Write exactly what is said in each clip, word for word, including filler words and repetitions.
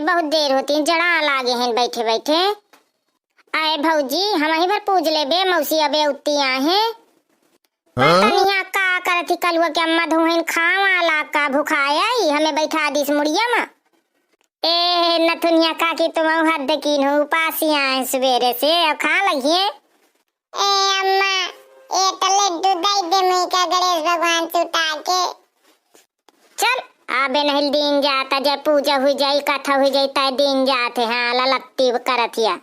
बहुत देर होती, जड़ा लागे हैं बैठे बैठे। आए भौजी, हमही भर पूज लेबे, मौसी अबे उत्ती आहे। हाँ? पता नहीं का करत ही कलुआ के अम्मा धोहन खावा ला का भुखाया ही, हमें बैठा दिस मुड़िया मा। ए नथुनिया काकी, तुम हद कीन हो, उपासी आए सुबेरे से, अब खा लगिए। ए अम्मा, ए तो लड्डू दई दे मुई का गणेश भगवान सुता के। चल, आबे नहीं दिन जाता, जय पूजा हुई जाई, कथा हुई जाई, तय दिन जात है। हाँ, ललत्ती करत हिया।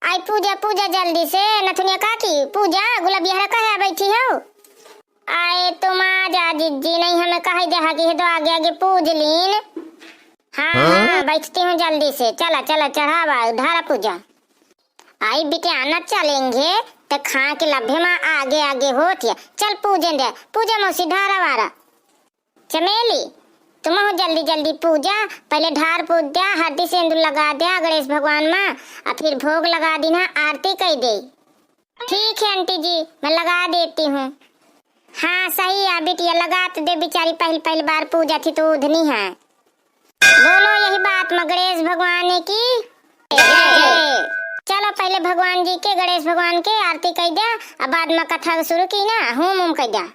आई पूजा, पूजा जल्दी से, नथुनिया काकी, पूजा, गुलबिया हरा कहे बैठी हो? आए तुम आ जा जिज्जी, नहीं हमें कह दे हा कि हे तो आगे आगे पूज लीन। हाँ, हाँ? हाँ, बैठती हूँ जल्दी से, चला, चला, चढ़ावा, धारा पूजा। आई बिटिया, न चलेंगे, त खा के लभे मा आगे आगे होत हिया। चल पूजन दे, पूजा मौसी, ढारा वारा। चमेली, तुमहू जल्दी जल्दी पूजा, पहले ढार पूज द्या, हरदी सेंदूर लगा द्या गणेश भगवान मा, आ फिर भोग लगा दीना, आरती कई दे। ठीक है आंटी जी, मैं लगा देती हूँ। हाँ सही है बिटिया, लगा तो दे, बेचारी पहल पहल बार पूजा थी तो उधनी है। बोलो यही बात मा गणेश भगवान की जय। चलो पहले भगवान जी के, गणेश भगवान के आरती कई द्या, अब बाद मा कथा शुरू की ना, होम होम कई द्या।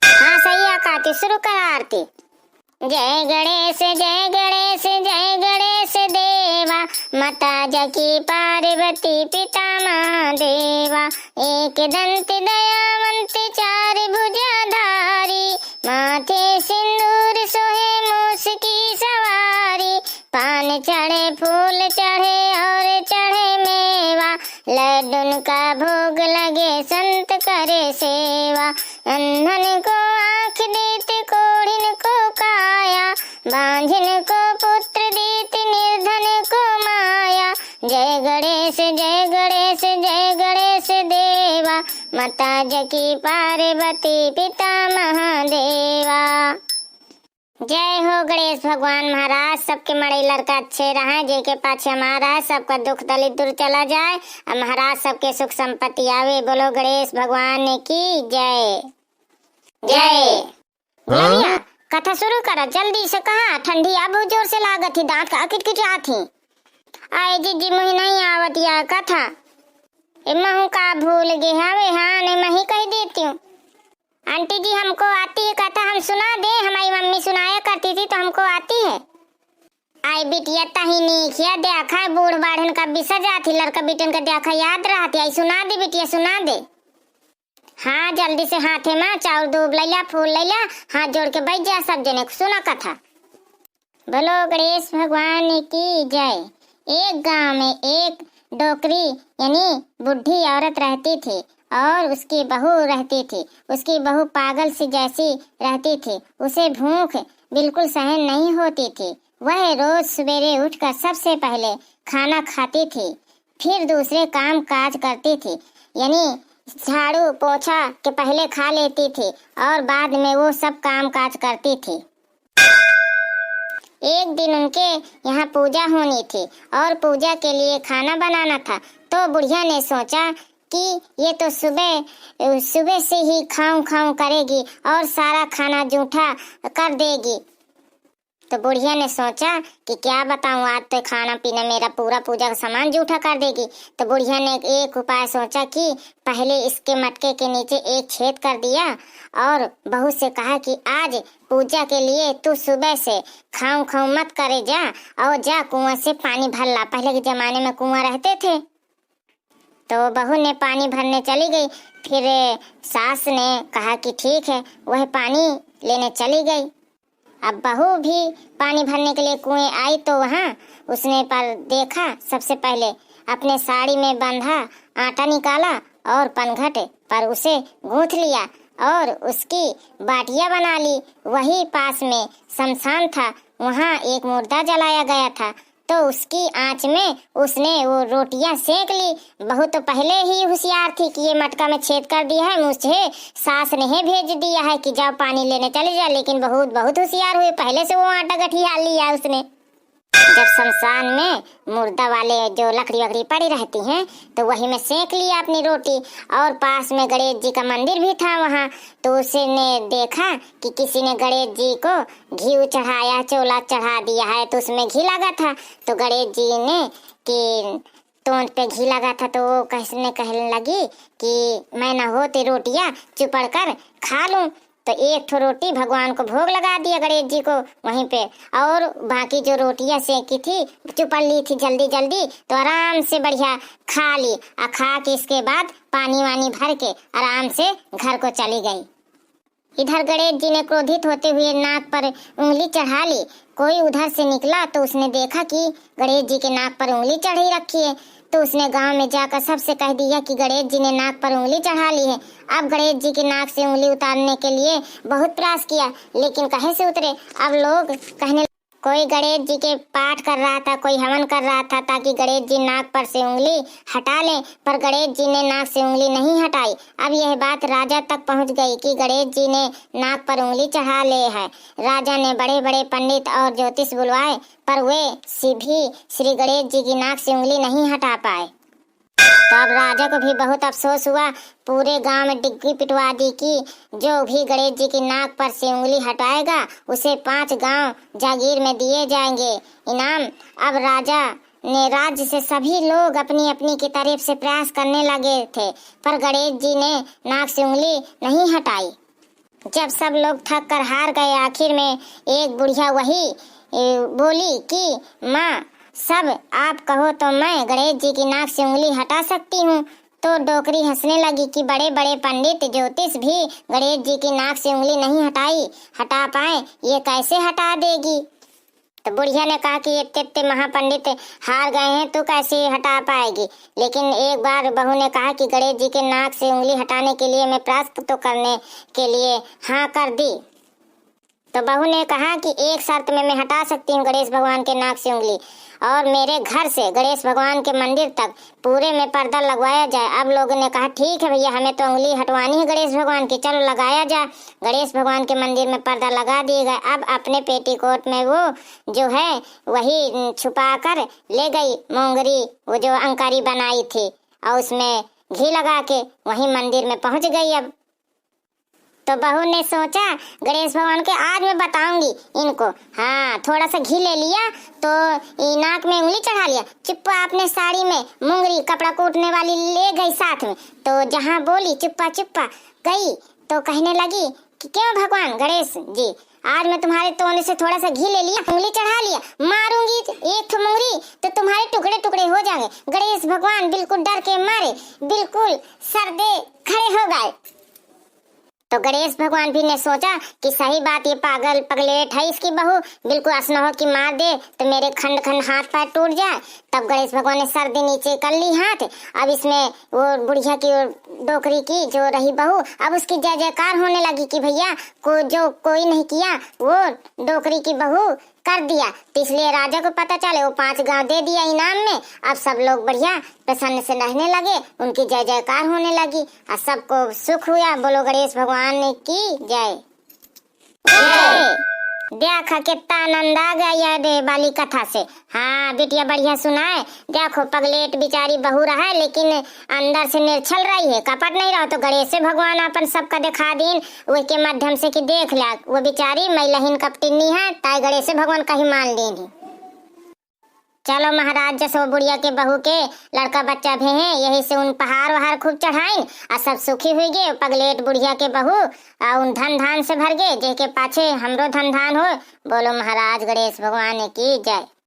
हाँ सही है काकी, शुरू कर आरती। जय गणेश, जय गणेश, जय गणेश देवा, माता जाकी पार्वती पिता महादेवा, एक दंत दयावंत चार भुजाधारी, माथे सिंदूर सोहे मूस की सवारी, पान चढ़े फूल चढ़े और चढ़े मेवा, लड्डुन का भोग लगे संत करे सेवा। अंधन को आँख दीत कोढ़िन को काया, बांझिन को पुत्र दीत निर्धन को माया। जय गणेश, जय गणेश, जय गणेश देवा, माता जाकी पार्वती पिता महादेवा। जय हो गणेश भगवान महाराज, सबके मड़ई लड़का अच्छे रहे, जेके पाछे हमारा है, सबका दुख दलित दूर चला जाए, और महाराज सबके सुख संपत्ति आवे। बोलो गणेश भगवान की जय। जय। गुलबिया, कथा शुरू करा, जल्दी से कहा, ठंडी अब जोर से लागत ही, दांत का किटकिट आत ही। आए जिज्जी, मुही नहीं आवत या कथा। ए महू का भूल गे हवे, हाँ, नहीं मैं ही कह देती हूँ। आंटी जी, हमको आती है कथा, हम सुना दे, हमारी मम्मी सुनाया करती थी तो हमको आती है। आई बिटिया, तही नीक हिया, देखा है बूढ़ बाढ़न का बिसर जाती, लड़का बिटन का देखा याद रहती, आई सुना दे बिटिया, सुना दे। हाँ, जल्दी से हाथे मा चाउर दूब लैला, फूल लैला, हाथ जोड़ के बैठ जा सब जने, सुना कथा। बोलो गणेश भगवान की जय। एक गांव में एक डोकरी यानी बूढ़ी औरत रहती थी और उसकी बहू रहती थी। उसकी बहू पागल सी जैसी रहती थी। उसे भूख बिल्कुल सहन नहीं होती थी। वह रोज सवेरे उठकर सबसे पहले खाना खाती थी, फिर दूसरे काम काज करती थी, यानी झाड़ू पोछा के पहले खा लेती थी और बाद में वो सब काम काज करती थी। एक दिन उनके यहाँ पूजा होनी थी और पूजा के लिए खाना बनाना था, तो बुढ़िया ने सोचा कि ये तो सुबह, सुबह से ही खाऊं खाऊं करेगी और सारा खाना जूठा कर देगी। तो बुढ़िया ने सोचा कि क्या बताऊं, आज तो खाना पीना मेरा पूरा पूजा का सामान जूठा कर देगी। तो बुढ़िया ने एक उपाय सोचा कि पहले इसके मटके के नीचे एक छेद कर दिया और बहू से कहा कि आज पूजा के लिए तू सुबह से खाऊं खाऊं मत करे जा और जा कुआं से पानी भर ला। पहले के जमाने में कुआं रहते थे। तो बहू ने पानी भरने चली गई। फिर सास ने कहा कि ठीक है, वह पानी लेने चली गई। अब बहू भी पानी भरने के लिए कुएं आई तो वहाँ उसने पर देखा, सबसे पहले अपने साड़ी में बंधा आटा निकाला और पनघट पर उसे गूंथ लिया और उसकी बाटियां बना ली। वही पास में शमशान था, वहाँ एक मुर्दा जलाया गया था, तो उसकी आंच में उसने वो रोटियां सेंक ली। बहू तो पहले ही होशियार थी कि ये मटका में छेद कर दिया है, मुझे सास ने ही भेज दिया है कि जाओ पानी लेने चली जा, लेकिन बहू बहुत होशियार हुई, पहले से वो आटा गठिया लिया उसने। जब शमशान में मुर्दा वाले जो लकड़ी वकड़ी पड़ी रहती हैं, तो वही में सेंक लिया अपनी रोटी। और पास में गणेश जी का मंदिर भी था वहाँ, तो उसने देखा कि किसी ने गणेश जी को घी चढ़ाया, चोला चढ़ा दिया है, तो उसमें घी लगा था। तो गणेश जी ने कि तोंद पे घी लगा था, तो वो कहने कहने लगी कि मैं ना होते रोटियाँ चुपड़ कर खा लूँ। तो एक ठो रोटी भगवान को भोग लगा दिया गणेश जी को वहीं पे, और बाकी जो रोटियाँ सेंकी थी, चुपड़ ली थी जल्दी जल्दी, तो आराम से बढ़िया खा ली। और खा के इसके बाद पानी वानी भर के आराम से घर को चली गई। इधर गणेश जी ने क्रोधित होते हुए नाक पर उंगली चढ़ा ली। कोई उधर से निकला तो उसने देखा कि गणेश जी के नाक पर उंगली चढ़ी रखी है। तो उसने गांव में जाकर सबसे कह दिया कि गणेश जी ने नाक पर उंगली चढ़ा ली है। अब गणेश जी के नाक से उंगली उतारने के लिए बहुत प्रयास किया, लेकिन कहे से उतरे। अब लोग कहने, कोई गणेश जी के पाठ कर रहा था, कोई हवन कर रहा था, ताकि गणेश जी नाक पर से उंगली हटा लें, पर गणेश जी ने नाक से उंगली नहीं हटाई। अब यह बात राजा तक पहुंच गई कि गणेश जी ने नाक पर उंगली चढ़ा ले है। राजा ने बड़े बड़े पंडित और ज्योतिष बुलवाए, पर वे सी भी श्री गणेश जी की नाक से उंगली नहीं हटा पाए। तो अब राजा को भी बहुत अफसोस हुआ। पूरे गांव में डिग्गी पिटवा दी कि जो भी गणेश जी की नाक पर से उंगली हटाएगा, उसे पांच गांव जागीर में दिए जाएंगे इनाम। अब राजा ने राज्य से सभी लोग अपनी अपनी की तरफ से प्रयास करने लगे थे, पर गणेश जी ने नाक से उंगली नहीं हटाई। जब सब लोग थक कर हार गए, आखिर में एक बुढ़िया वही, ए, बोली कि माँ, सब आप कहो तो मैं गणेश जी की नाक से उंगली हटा सकती हूँ। तो डोकरी हंसने लगी कि बड़े बड़े पंडित ज्योतिष भी गणेश जी की नाक से उंगली नहीं हटाई, हटा पाए, ये कैसे हटा देगी? तो बुढ़िया ने कहा कि इतने इतने महापंडित हार गए हैं, तू कैसे हटा पाएगी? लेकिन एक बार बहू ने कहा कि गणेश जी के नाक से उंगली हटाने के लिए मैं प्रयास तो करने के लिए हाँ कर दी। तो बहू ने कहा कि एक शर्त में मैं हटा सकती हूँ गणेश भगवान के नाक से उंगली, और मेरे घर से गणेश भगवान के मंदिर तक पूरे में पर्दा लगवाया जाए। अब लोगों ने कहा, ठीक है भैया, हमें तो उंगली हटवानी है गणेश भगवान की, चलो लगाया जाए। गणेश भगवान के मंदिर में पर्दा लगा दिए गए। अब अपने पेटीकोट में वो जो है वही छुपा कर ले गई मोंगरी, वो जो अंकारी बनाई थी, और उसमें घी लगा के वहीं मंदिर में पहुंच गई। अब तो बहू ने सोचा, गणेश भगवान के आज मैं बताऊंगी इनको। हाँ, थोड़ा सा घी ले लिया तो ई नाक में उंगली चढ़ा लिया। चुप्पा अपने साड़ी में मुंगरी कपड़ा कूटने वाली ले गई साथ में। तो जहाँ बोली चुप्पा चुप्पा गई तो कहने लगी कि क्यों भगवान गणेश जी, आज मैं तुम्हारे तोंद से थोड़ा सा घी ले लिया, उंगली चढ़ा लिया, मारूंगी एक ठो मुंगरी तो तुम्हारे टुकड़े टुकड़े हो जाएंगे। गणेश भगवान बिल्कुल डर के मारे बिल्कुल सरदे खड़े हो गए। तो गणेश भगवान भी ने सोचा कि सही बात, ये पागल पगलेट है, इसकी बहू बिल्कुल असना हो कि मार दे तो मेरे खंड खंड हाथ पैर टूट जाए। तब गणेश भगवान ने सरदे नीचे कर ली हाथ। अब इसमें वो बुढ़िया की, वो डोकरी की जो रही बहू, अब उसकी जय जयकार होने लगी कि भैया को जो कोई नहीं किया वो डोकरी की बहू कर दिया। तो इसलिए राजा को पता चले, वो पांच गांव दे दिया इनाम में। अब सब लोग बढ़िया प्रसन्न से रहने लगे, उनकी जय जयकार होने लगी और सबको सुख हुआ। बोलो गणेश भगवान की जय। जय। देखा कितना आनंद आ गया यह दे वाली कथा से। हाँ बिटिया, बढ़िया सुनाए। देखो, पगलेट बिचारी बहू रहा है, लेकिन अंदर से निर्छल रही है, कपट नहीं रहा। तो गणेश भगवान अपन सबका दिखा दीन, वही के माध्यम से कि देख लिया, वो बिचारी मैलहिन कपटिन्नी है, ताई गणेश भगवान कहीं मान लीन ही। चलो महाराज, जसो बुढ़िया के बहू के लड़का बच्चा भी हैं, यही से उन पहाड़ वहाड़ खूब चढ़ाइन, आ सब सुखी हुई गे। पगलेट बुढ़िया के बहू आ उन धन धान से भर गे, जेके पाछे हमरो धन धान हो। बोलो महाराज गणेश भगवान की जय।